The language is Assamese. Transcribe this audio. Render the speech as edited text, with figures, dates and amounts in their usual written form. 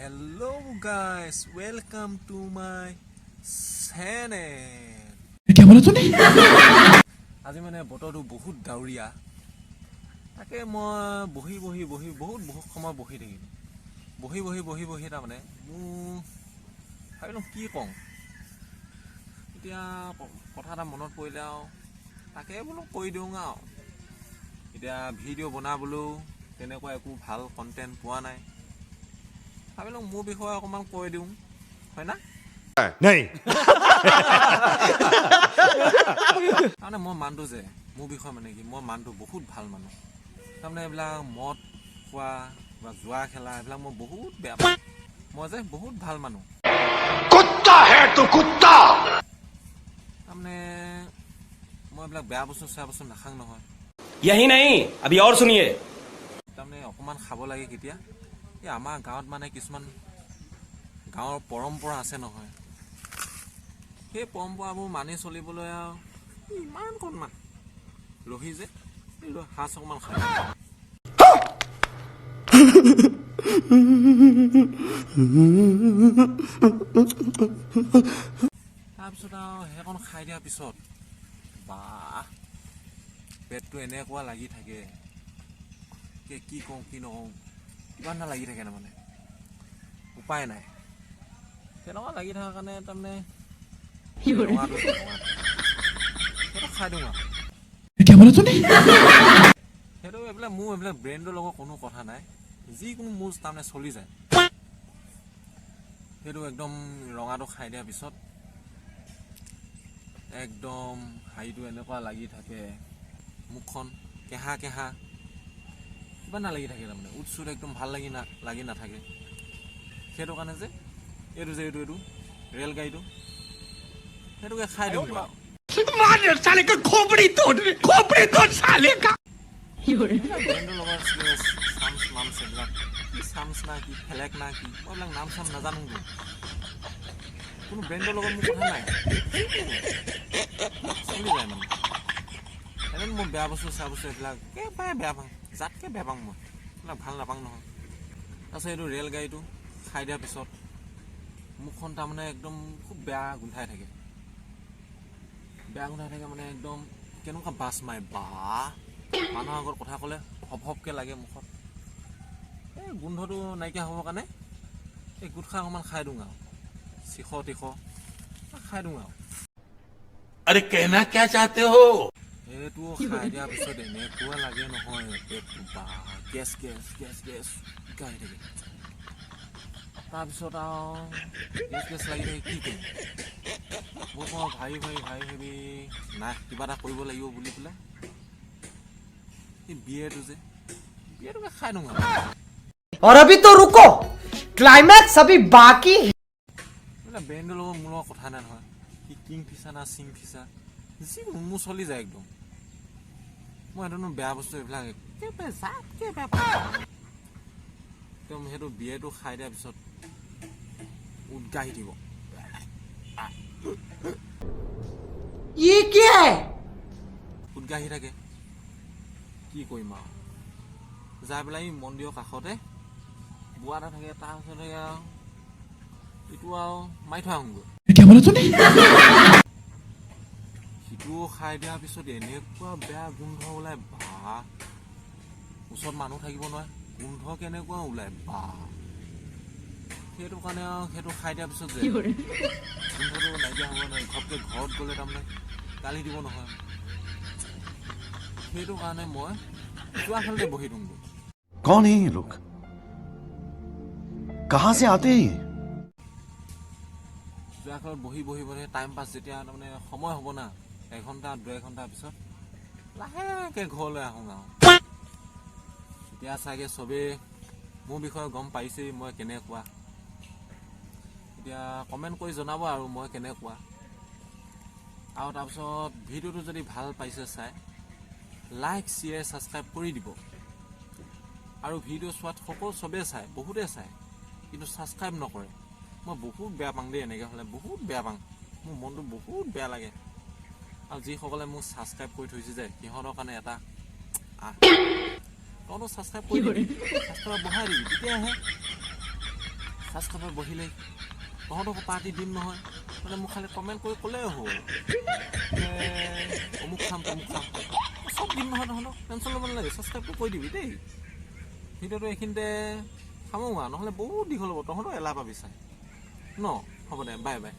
Hello guys, welcome to my channel. क्या बोला तूने? আজি মানে বতৰটো বহুত ডাৱৰীয়া। তাকে মই বহি বহি বহি বহুত বহুত সময় বহি থাকিলোঁ। বহি বহি বহি বহি তাৰমানে মোৰ ভাবিলোঁ, কি কওঁ এতিয়া। কথা এটা মনত পৰিলে আৰু তাকে বোলো কৈ দিওঁ আৰু। এতিয়া ভিডিঅ' বনাবলৈও তেনেকুৱা একো ভাল কণ্টেণ্ট পোৱা নাই। ভাবিলোঁ মোৰ বিষয়ে অকণমান কৈ দিওঁ, হয় না? नहीं। তাৰমানে মই মানুহটো যে মোৰ বিষয়ে মানে কি, মই মানুহটো বহুত ভাল মানুহ। তাৰমানে এইবিলাক মদ খোৱা বা জুৱা খেলা, এইবিলাক মই বহুত বেয়া পাওঁ। মই যে বহুত ভাল মানুহ। कुत्ता है तो कुत्ता। তাৰমানে মই এইবিলাক বেয়া বস্তু চেয়া বস্তু নাখাওঁ নহয়। यही नहीं, अभी और सुनिए। তাৰমানে অকণমান খাব লাগে কেতিয়া, এই আমাৰ গাঁৱত মানে কিছুমান গাঁৱৰ পৰম্পৰা আছে নহয়, সেই পৰম্পৰাবোৰ মানি চলিবলৈ আৰু ইমান অকণমান ৰহি যে এই সাজ অকণমান খায়। তাৰপিছত আৰু সেইকণ খাই দিয়াৰ পিছত বাহ, পেটটো এনেকুৱা লাগি থাকে, কি কওঁ কি নকওঁ, কিবা এটা লাগি থাকে। তাৰমানে উপায় নাই। তেনেকুৱা লাগি থকাৰ কাৰণে তাৰমানে ৰঙাটো যে ৰঙাটো, সেইটো খাই দিওঁ আৰু। क्या बोला तूने? সেইটো এইবিলাক মোৰ এইবিলাক ব্ৰেণ্ডৰ লগত কোনো কথা নাই। যিকোনো মোৰ তাৰমানে চলি যায়। সেইটো একদম ৰঙাটো খাই দিয়াৰ পিছত একদম হাঁহিটো এনেকুৱা লাগি থাকে, মুখখন কেঁহা কেঁহা কিবা নালাগি থাকে। তাৰমানে উঠ চুট একদম ভাল লাগি নাথাকে। সেইটো কাৰণে যে এইটো যে এইটো এইটো ৰেল গাড়ীটো, সেইটোকে খাই দিওঁ আৰু। साले का खोपड़ी तोड़, खोपड़ी तोड़ साले का। ব্ৰেণ্ডৰ লগত চামচ মামচ, এইবিলাক কি চামচ না কি ফেলেক না কি, মই এইবিলাক নাম চাম নাজানো। কোনো ব্ৰেণ্ডৰ লগত মোৰ কথা নাই, চলি যায়। মানে এনে মই বেয়া বস্তু চেয়া বস্তু এইবিলাক একেবাৰে বেয়া পাওঁ, যাতকৈ বেয়া পাওঁ মই। এইবিলাক ভাল নাপাওঁ নহয়। তাৰপিছত এইটো ৰেল গাড়ীটো খাই দিয়াৰ পিছত মুখখন তাৰমানে একদম খুব বেয়া গোন্ধাই থাকে। বেয়া গোন্ধাই থাকে মানে একদম কেনেকুৱা বাছ মাৰে বা, মানুহৰ আগত কথা ক'লে হপ হপকৈ লাগে মুখত। এই গোন্ধটো নাইকিয়া হ'বৰ কাৰণে এই গুটখা অকণমান খাই দিওঁ আৰু চিখ তীখ খাই দিওঁ আৰু। अरे, कहना क्या चाहते हो? সেইটো খাই দিয়াৰ পিছত এনেকুৱা লাগে নহয় পেটটো, বা গেছ গেছ গেছ গেছ গাই থাকে। তাৰপিছত আৰু গেছ গেছ লাগি থাকে। কি কৰিম মই কওঁ, ভাবি ভাবি ভাবি ভাবি, নাই, কিবা এটা কৰিব লাগিব বুলি পেলাই এই বিয়েৰটো যে বিয়েৰটোকে খাই দিওঁ আৰু। और अभी तो रुको, क्लाइमैक्स अभी बाकी है। মানে ব্ৰেণ্ডৰ লগত মোৰ লগত কথা নাই নহয়। কি কিং ফিচাৰ না চিং ফিচাৰ, যিকোনো মোৰ চলি যায় একদম। মই সেইটো বেয়া বস্তু এইবিলাক একেবাৰে যাতকে বেয়া পাওঁ। একদম সেইটো বিয়েৰটো খাই দিয়াৰ পিছত উদগাহি দিব। ये क्या है? উদগাহি থাকে। কি কৰিম আৰু, যাই পেলাই এই মন্দিৰৰ কাষতে বুঢ়া এটা থাকে, তাৰ ওচৰতে আৰু ইটো আৰু মাৰি থৈ আহোঁগৈ। क्या बोला तूने? সিটোও খাই দিয়াৰ পিছত এনেকুৱা বেয়া গোন্ধ ওলাই বা, ওচৰত মানুহ থাকিব নোৱাৰে। গোন্ধ কেনেকুৱা ওলাই বা। সেইটো কাৰণে আৰু সেইটো খাই দিয়াৰ পিছত যে গোন্ধটো নাইকিয়া হ'ব নোৱাৰে। ঘপকৈ ঘৰত গ'লে তাৰমানে গালি দিব নহয়। সেইটো কাৰণে মই জুৱা খেলতে বহি দিওঁগৈ। कौन है ये लोग? कहां से आते हैं ये? জুৱা খেলত বহি বহি বহি টাইম পাছ যেতিয়া তাৰমানে সময় হ'ব না, এঘণ্টা 1.5 ঘণ্টাৰ পিছত লাহেকৈ ঘৰলৈ আহোঁ আৰু। এতিয়া চাগে চবেই মোৰ বিষয়ে গম পাইছেই মই কেনেকুৱা। এতিয়া কমেণ্ট কৰি জনাব আৰু মই কেনেকুৱা। আৰু তাৰপিছত ভিডিঅ'টো যদি ভাল পাইছে চাই, লাইক, শ্বেয়াৰ, ছাবস্ক্ৰাইব কৰি দিব। আৰু ভিডিঅ' চোৱাত সকলো চবেই চায়, বহুতে চায়, কিন্তু ছাবস্ক্ৰাইব নকৰে। মই বহুত বেয়া পাওঁ দেই এনেকৈ হ'লে, বহুত বেয়া পাওঁ। মোৰ মনটো বহুত বেয়া লাগে। আৰু যিসকলে মোক ছাবস্ক্ৰাইব কৰি থৈছে যে, সিহঁতৰ কাৰণে এটা আহ, তহঁতো ছাবস্ক্ৰাইব কৰি দিবি, ছাবস্ক্ৰাইব বঢ়াই দিবি, তেতিয়াহে ছাবস্ক্ৰাইবাৰ বহিলে তহঁতকো পাৰ্টি দিম নহয়। মানে মোক খালি কমেণ্ট কৰি ক'লেই হ'ল যে অমুক খাম, তমুক খাম, মই চব দিম নহয় তহঁতক। টেনশ্যন ল'ব নালাগে, ছাবস্ক্ৰাইবটো কৰি দিবি দেই। ভিডিঅ'টো এইখিনিতে সামৰোঁ আৰু, নহ'লে বহুত দীঘল হ'ব, তহঁতো এলাহ পাবি চাই ন। হ'ব দে, বাই বাই।